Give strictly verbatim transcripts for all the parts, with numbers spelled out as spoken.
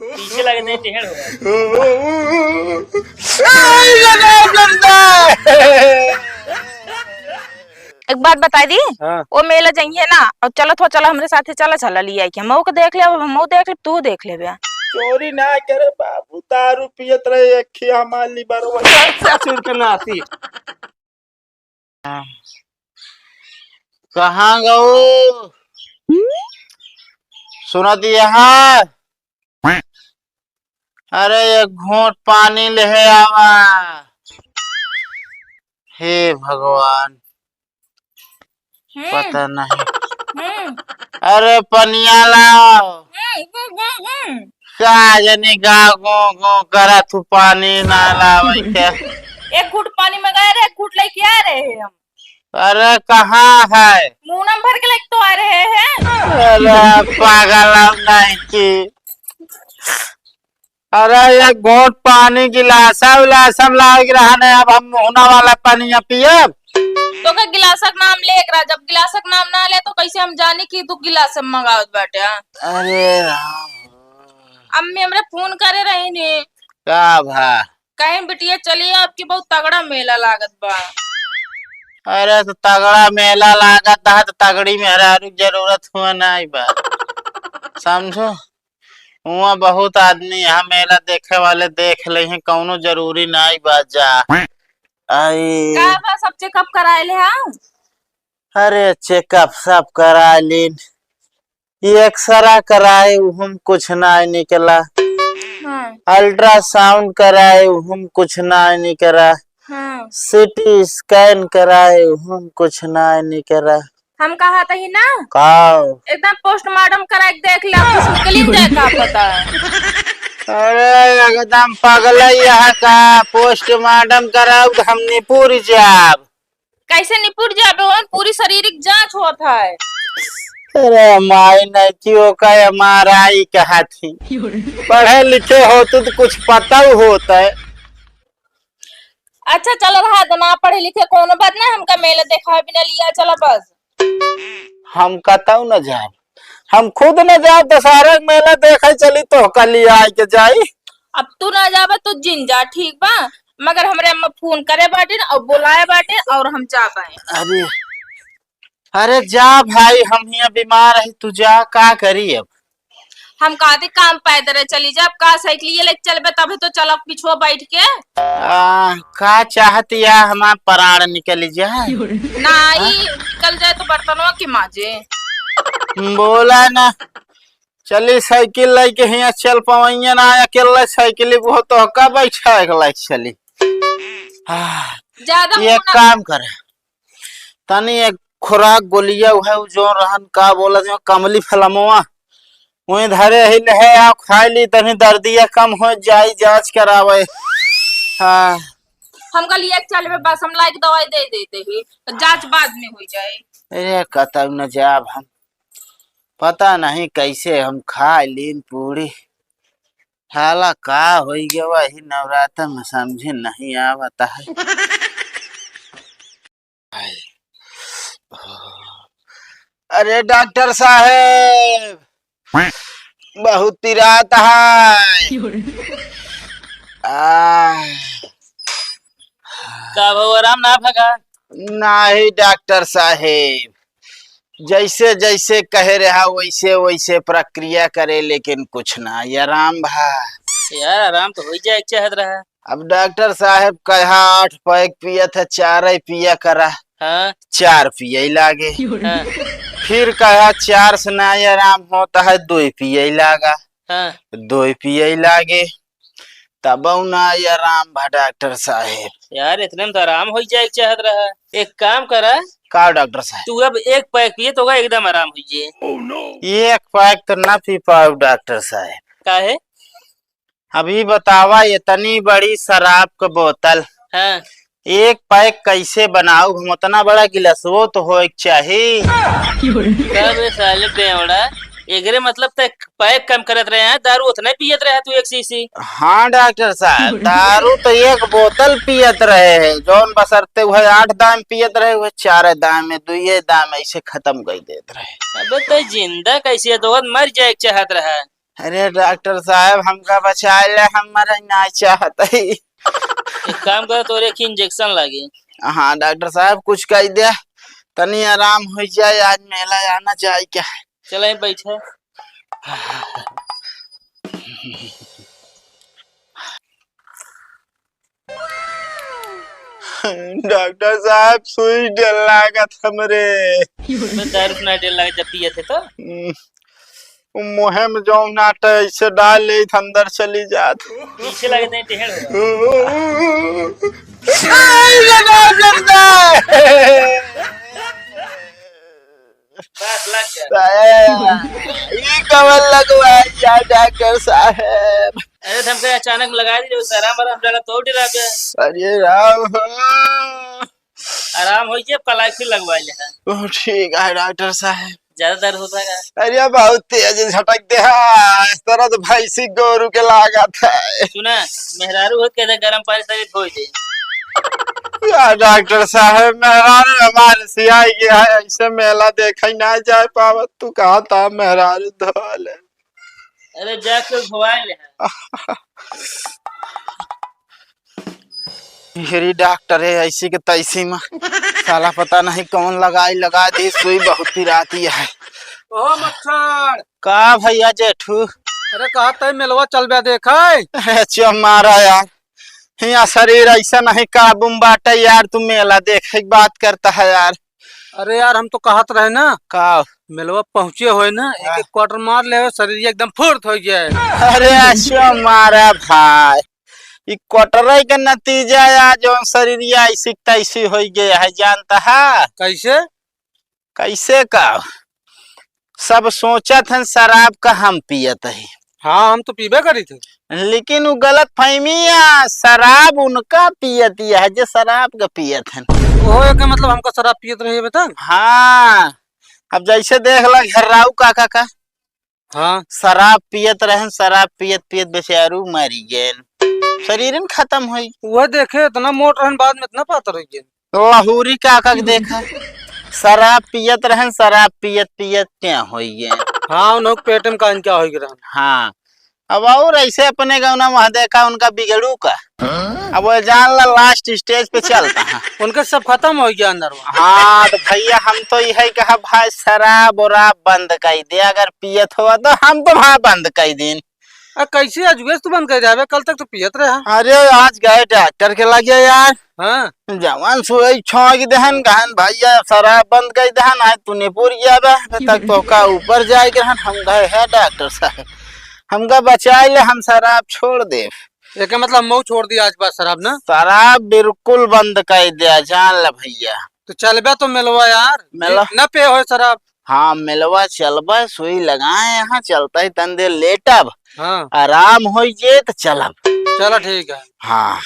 पीछे लगे नहीं, टेढ़ हो गया। एक बात बताई दी। हाँ। वो मेला जइहे ना, और चलत हो, चला हमरे साथे, चला, चला, लिया के हमहू के देख ले, अब हमहू देख ले, तू देख ले बे। चोरी ना करे बाबू, दारू पियत रहे, एक ही हमार लीवर वही। ससुर के नाती। कहाँ गऊ? सुनत यहाँ? अरे, एक घूंट पानी लेहे आवा। हे भगवान, हम्म। पता नहीं। हम्म। अरे, पनिया लाओ। हम्म, हम्म, हम्म, हम्म। का जाने का गो गो करत हूँ, पानी ना लावे के। एक घूंट पानी मंगाए रहे, एक घूंट लेके आ रहे हैं हम। अरे, कहाँ है? मुंह में भर के लेके तो आ रहे हैं। अरे, पागल हम नहीं की। अरे, एक घूंट पानी गिलासा उलासा में लाग रहा ने, अब हम मुहना वाला पानी पियब? तो का गिलासा के नाम ले एकरा, जब गिलासा के नाम ना ले तो कैसे हम जानी कि तू गिलासा में मंगावत बाटे, हाँ? अरे राम। अम्मी हमरे फोन करे रही ने। का भा? कहीं बिटिया चली, आपकी बहुत तगड़ा मेला लागत बा। अरे, तो तगड़ा मेला लागत है, तो तगड़ी मेहरारू के जरूरत हुआ नहीं बा, समझो। हुआ बहुत आदमी यहाँ मेला देखे वाले देख ले हैं, कौनो जरूरी नहीं बा जा। आई। का बा, सब चेकअप कराए ले, हाँ? अरे, चेकअप सब कराए लीन, एक्सरा कराए, उहम कुछ ना निकला। हाँ। अल्ट्रासाउंड कराए, उहम कुछ ना निकला। हाँ। सीटी स्कैन कराए, उहम कुछ ना निकला। हम कहा तही ना। का? एकदम पोस्टमार्टम करा के देख ले, कुछ निकली न जाए, का पता। अरे, एकदम पगला यहाँ का, पोस्टमार्टम कराओ तो हम निपुर जाब। कैसे निपुर जाबे हो? पूरी शारीरिक जांच होत है। अरे माई, नहीं कि ओका एमआरआई कहा थी। पढ़े लिखे होतू तो कुछ पता होता है। अच्छा चल रहा तो ना पढ़े लिखे, कोनो बात ना, हमका मेला देखा बिना लिया चला बस। हम कतऊ न जाब, हम खुद न जाब, दशहरा के मेला देखे चली तो कल आए के जाई। अब तू ना जाबा तो जिन जा, ठीक बा, मगर हमरे अम्मा फोन करे बाटिन और बुलाए बाटिन और हम जाबे। अरे, अरे जा भाई, हम हियाँ बीमार है, तू जा, का करी अब? हम कहते काम पैदल चली जा, अब का साइकिल ये लेके चलबे, तबे तो चलब पिछुआ बैठ के। आ, का चाहत या हमार प्राण निकल जाए? नाई, निकल जाए तो बर्तनवा के माजे। बोला ना, चली साइकिल लेके हियाँ चल पवैया ना, अकेले साइकिल वो तो का बैठा है, लेके चली। आ, ज्यादा ये मुंह ना काम कर, तनी एक खुराक गोलिया उहे उ जौन रहन, का बोलत हैं, कमली फलमवा, वहीं धरे ही लहे, आप खाए ली, तनी दर्दिया कम हो जाई, जांच करावे। हाँ। हमका लिए चलबे बस, हम लाइक दवाई दे देते ही, तो जांच बाद में हो जाए। अरे, कतऊ न जाब हम, पता नहीं कैसे हम खाए लीन पूरी। हाला का होई गवा ही नवरात्र में, समझे नहीं आवता है। अरे डॉक्टर साहेब, बहुत पिरात है। आह। का भवा, आराम ना भगा? नाही डॉक्टर साहेब, जैसे जैसे कहे रहा वैसे वैसे प्रक्रिया करे, लेकिन कुछ ना आराम भा। यार, आराम तो हो ही जाए के चाहत रहा। अब डॉक्टर साहेब कहा आठ पैक पियत है, चार ही पिया करा। हाँ। चार पिए लागे। हाँ। फिर कहा चार से ना आराम होता है, दो पिए लागा। हाँ। दो पिए लागे, तब ना आराम भा डॉक्टर साहेब। यार, इतने में तो आराम हो ही जाए के चाहत रहा। एक काम करा। का डॉक्टर साहेब? तू अब एक पैक पिए तो एकदम आराम हो जाए। एक पैक तो ना पी पाओ डॉक्टर साहेब। काहे? अभी बतावा, इतनी बड़ी शराब क बोतल, हाँ। एक पैक कैसे बनाऊ हम? उतना बड़ा गिलासवो तो होए के चाही। का बे साले बेवड़ा, एकरे मतलब ते पैक कम करत रहे हैं, दारू उतने पियत रहे तू एक शीशी। हाँ डॉक्टर साहब, दारू तो एक बोतल पियत रहे हैं, जौन बसरते हुए आठ दाम पियत रहे, हुए चार दाम में, दुइये दाम ऐसे खत्म कर देत रहे। अबे तो जिंदा कैसे है, तो मर जाए के चाहत रहा। अरे डॉक्टर साहब, हमका बचाइ ले, हम मरे नाहीं चाहत ही। एक काम कर, तोरे एक injection लागी। हाँ डॉक्टर साहब, कुछ कइ दे, तनी आराम होइ जाए, आज मेला आना जाए क्या है। चल, यहीं बैठे। डॉक्टर साहब, सुई डेर लागत हमरे। मैं दारू से ना डेर लागत, जब पियत है तो। हम्म, उ मुँहे में जौन आटे, ऐसे डाल ले, अंदर चली जात। पीछे लगे नहीं, टेढ़ हो। बस, लग गया। ई कवन लगवाई यार डॉक्टर साहब? अरे, तो हमके अचानक लगा दी, जो सरा मरा हम डाला तो उठ रहा पे। अरे राम हो। आराम हो गया, कलाई फिर लगवा ले है। ओ, ठीक है डॉक्टर साहब। ज्यादा दर्द होता है? अरे, बहुत तेज झटक दे है, इस तरह तो भैंसी गोरू के लागत है। सुना, मेहरारू होत के गरम पानी से धोई दे। या डॉक्टर साहब, मेहरारू हमारे सियाई गया है, ऐसे मेला देखे ना जाए पावत। तू कहा था मेहरारू धो ले। अरे, जाके धोआ ले। फिर डॉक्टर है ऐसी के तैसी में, साला पता नहीं कौन लगाई लगा दी सुई, बहुत पिराती है। ओ मच्छर। का भैया जेठू? अरे, कहा तय मेलवा चल बे देखे। अरे चुप मारा यार, हियाँ शरीर ऐसा नहीं काबू में बाटे यार, तू मेला देखे की बात करता है यार। अरे यार, हम तो कहत रहे ना, का? मेलवा पहुँचे होए ना, एक हाँ। एक quarter मार ले, शरीर एकदम फुर्त हो जाए। अरे ऐसा मारा भाई, ई quarter के नतीजा या जौन शरीर या ऐसी तैसी हो गए है, जानता है? कैसे? कैसे का? सब सोचत हन शराब का हम पियत ही। हाँ, हम तो पीबे करी थे। लेकिन उ गलत फहमी है, शराब उनका पियत ही है जे शराब का पियत हन। ओहो, एके मतलब हमका शराब पियत रही अबे तक? हाँ, अब जैसे देख ला घर्राऊ काका का। हाँ। शराब पियत रहन, शराब पियत पियत बेचारू मरी गए, शरीर में खत्म होई। वह देखे इतना मोट रहन, बाद में इतना पातर हो गए। लाहौरी काका के देखा, शराब पियत रहन, शराब पियत पियत क्या होई गए। हाँ, उन्हों के पेट में कान क्या होई रहन। हाँ, अब और ऐसे अपने गौना वहाँ देखा उनका बिगड़ू का। हाँ? अब वो जान ला last stage पे चलता है। उनका सब खत्म हो गया अंदर में। हाँ, तो भैया हम तो यही कहा भाई शराब उराब बंद कर दे, अगर पियत हो तो हम तो भाई बंद कर दीन। आ, कैसे आज तू बंद कर दे? कल तक तो पियत रहा। अरे आज गए डॉक्टर के लगे यार। हाँ। जवान सुई छौंक देहन, कहन भैया शराब बंद कर देहन, आज तू निपुर गया बे, अबे तक तो का ऊपर जाए के रहन। हम गए है डॉक्टर साहब, हमका बचाए ले, हम शराब छोड़ दे। एके मतलब मऊ छोड़ दिया आज बाद शराब ना? शराब बिल्कुल बंद कर दिया, जान ले भैया। तो चलबे तो मेलवा यार, मेला? न पे हो शराब। हाँ, मेलवा चलबे, सुई लगाए, यहाँ चलता ही तन देर लेटब, हाँ। आराम हो जे तो चलब। चलो ठीक है। हाँ,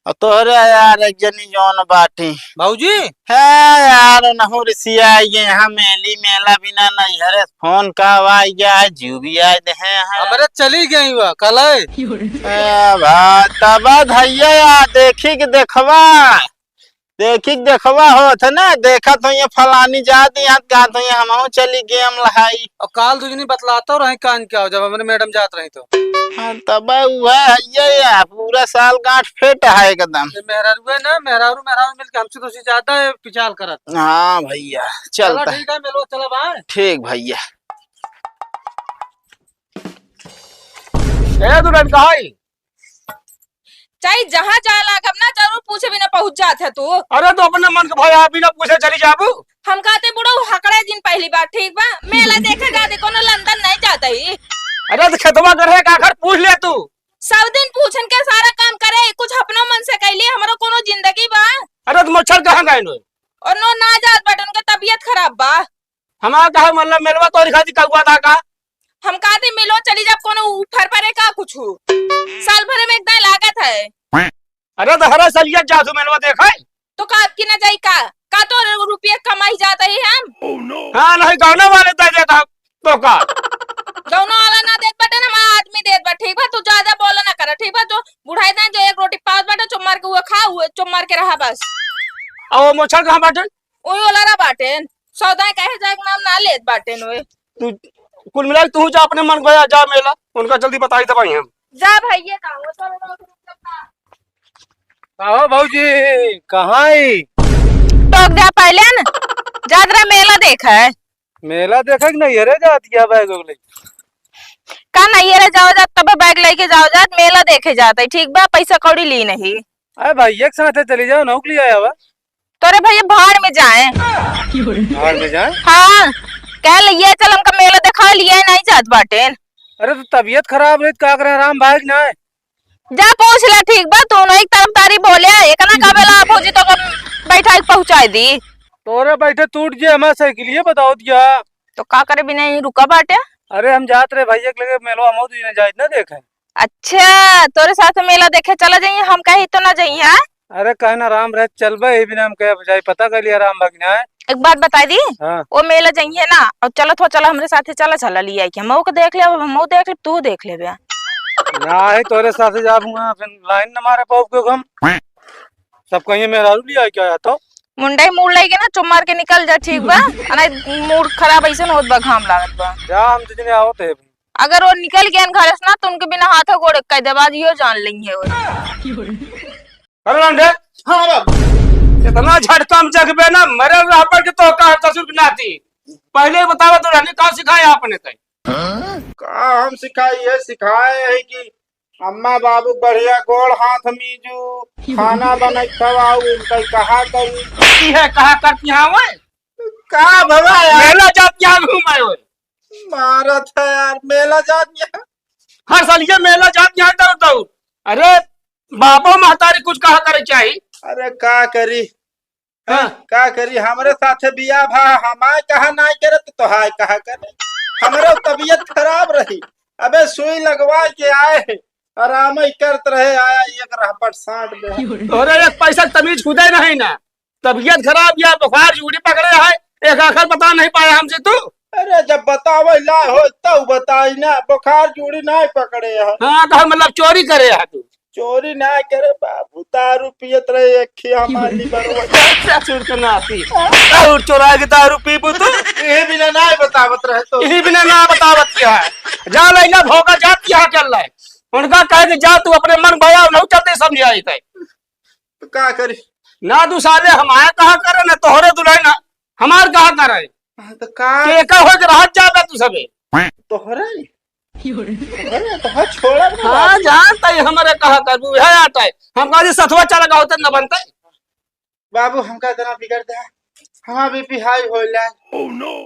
और तोहरे यार एक जनी जौन बाटी। भौजी? है यार, नहु रिसिया ये यहाँ मेली मेला बिना नैहरे फोन का आवाज गया है, जीव भी आए दे हैं। हमारे चली गई हुआ, कल है। ए भाई, तब धैया यार, देखी कि देखवा। देखी के देखवा होत है ना, देखत होइए फलानी जात यहाँ, कहत होइए हमहू चली game लहाई। और काल दुजनी बतलातो रहे कान क्या हो, जब हमरे मैडम जात रही तो। हाँ, तब वह है ये यार, पूरा साल गांठ फेट है एकदम। ये मेहरारू है ना, मेहरारू, मेहरारू मिलके हमसे तो ज्यादा है पिचाल करत। हाँ भैया, चलो चलता है। ठीक है, मेलवा चला भाई। ठीक भैया। ए दुल्हन कहाँ है? चाहे जहाँ जाए लागब ना, जरूर पूछे बिना पहुँच जात है तू। अरे, तो अपने मन के भाई आप बिना पूछे चली जाबू। हम कहते बुढ़ऊ हकड़े दिन पहली बार, ठीक बा? मेला देखे जाते, कोनो लंदन नहीं जात ही। अरे, तो खेतवा गढ़े का घर पूछ ले तू। सब दिन पूछन के सारा काम करे, कुछ अपनो मन से कैली, हमरो कोनो जिंदगी बा? अरे, तो मच्छर कहाँ गए नो? और नो ना जात बट उनके तबीयत खराब बा। हमार कहे मतलब मेलवा तोरी खातिर कौआ था का? हम कहते मेलवा चली जाब कोनो ऊपर परे का कुछ? साल भरे में एक दाई लागत है। अरे तो हर साल ये जा तू मेलवा देखे। तो का अब की ना जाई का? का तो रुपये कमाई जाता ही हम? हाँ, नहीं गौना वाले दे देता तो का? गौना वाला ना देत बाटे ना, हमारा आदमी देत बा, ठीक बा? तू ज्यादा बोला ना कर, ठीक बा? जो बुढ़ाई ना जो एक रोटी पावत बाटे, चुप मार के वो खा, वो चुप मार के रहा बस। और वो मच्छर कहाँ बाटे? ओही ओलारा बाटेन, सौदा कहे जाए के नाम ना लेत बाटेन ओए। तू कुल मिला के तू जा अपने मन भया, जा मेला, उनका जल्दी बताई दबाई हम। जा भैया, का हो, चलो, चलो, चलो, चलो। का हो भौजी, कहाँ आई? टोक जा पहले न, जात रहा मेला देखा है। मेला देखे के नहीं है रे, जात गया बैग उग ले। का नहीं है रे, जाओ जात, तब बैग लेके जाओ जात, मेला देखे जात है, ठीक बा, पैसा कौड़ी ली नहीं। अरे भाई, एक साथ चली जाओ, नौक लिया आवा। तोरे भैया भाड़ में जाए। भाड़ में जाए? हाँ, कह ले ये चल हमका मेला देखा, लिए नहीं जात बाटे। अरे तो तबीयत खराब रही तो का करे, आराम भाई कि ना? जा पूछ ले, ठीक बा, तू नहीं तरफदारी बोले, इतना का बेला भौजी तो कम बैठा के पहुँचाई दी। तोरे बैठे टूट जे हमार साइकिल, ये बताओ दिया। तो का करे बिना यहीं रुका बाटे? अरे हम जात रहे भैया के लगे मेलवा, हम दू जने जाइत ना देखे। अच्छा, तोरे साथ मेला देखे चला जाइए, हम कहीं तो ना जाइए, हाँ? अरे कहना राम रहे चलबे, ये बिना हम कहे जाई पता कर लिया राम भगिना है। एक बात बताई दी, हाँ। वो मेला जाइए ना, और चलत हो चला हमरे साथे चला, चला लिया कि हम ओके देख ले, हम देख ले, तू देख ले बे। ना है तोरे साथे जाब हुआ, फिर लाइन न मारे पाओ क्यों हम। सब कहीं मेहरारू लिया क्या है तो? मुंडई मूड़ लेके ना चुप मार के निकल जा, ठीक बा? अरे मूड खराब ऐसे न होत बा, घाम लागत बा। जा हम तुझे आवत है। अगर वो निकल गए घर से ना, तो उनके बिना हाथ गोड़ कह देबा, आज यो जान लेंगे वो। अरे रामधे, हाँ बाबू। इतना झटका में जगबे ना, मरे रहबर के तो का ससुर के नाती। पहले ही बतावा तो रहने का सिखाए आपने तय? का हम सिखाई है, सिखाए है कि अम्मा बाबू बढ़िया गोड़ हाथ मीजू, खाना बनाई खवाऊ, उनका कहा करी। ये कहा करती हाँ वो? का भवा यार? मेला जात यहाँ घूम आए हो। मारत है यार, मेला जात यहाँ। हर साल ये मेला जात यहाँ दौड़ दौड़। अरे बापो महतारी कुछ कहा करे चाहिए। अरे का करी? हाँ। का करी? हमरे साथे बियाह भा, हमाय कहा नाय करे तो तोहाय कहा करे। हमरे तबीयत खराब रही, अबे सुई लगवा के आए हैं, आराम ही करत रहे, आया एक रहपट साट दे। तोरे एक पैसा के तमीज खुदे नहीं ना, तबीयत खराब या बुखार जूड़ी पकड़े है, एक आखर बता नहीं पाया हमसे तू। अरे जब बतावे ला हो तब बताई ना, बुखार जूड़ी नहीं पकड़े है। हाँ तो हम मतलब चोरी करे है तू। चोरी ना करे बाबू, दारू पियत रहे एक खिया माली बरवा। अच्छा, सुन तो ना पी। दारू चोरा के दारू पीबू तू? यही बिना ना बतावत रहे तो। यही बिना ना बतावत क्या है? जा ले ना भोगा, जा क्या कर ले? उनका कहे कि जा तू अपने मन भया, नहीं चलते समझ आई थे। तो का करी? ना तू साले हमारे कहा करे, ना तोहरे दुल्हन हमार कहा करे। हाँ, तो का? तो एका होके रहत जाबे तू सबे। तोहरे? तोहरे, तोहरे छोड़ा ना हाँ, बाबू। जानता ही हमारे कहा करबू, है आता है। हम कहा जी सथवा चला का होते न बनते। बाबू, हमका इतना बिगड़ दे। हमार बीपी हाई होला।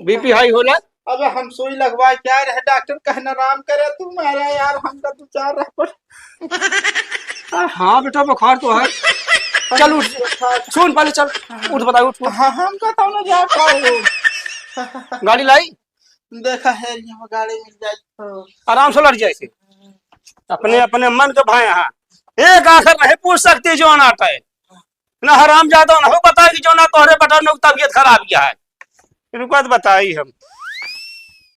बीपी हाई होला? अब हम सुई लगवाए क्या रहे, डॉक्टर कहना आराम करे, तू मारा यार, हमका दो चार रह पड़। हाँ बेटा, बुखार तो है। चल उठ, सुन पहले चल, उठ बताई, उठ, उठ। हाँ, हम का तौनो जा पाओ। गाड़ी लाई? देखा है, यहाँ गाड़ी मिल जाए तो। आराम से लड़ जाए से। अपने, अपने मन के भाई यहाँ। एक आखर नहीं पूछ सकती जो ना आटा है। ना हराम जादा ना हो बता कि जो ना तोहरे बेटा ने तबीयत खराब किया है। रुका तो बताई हम।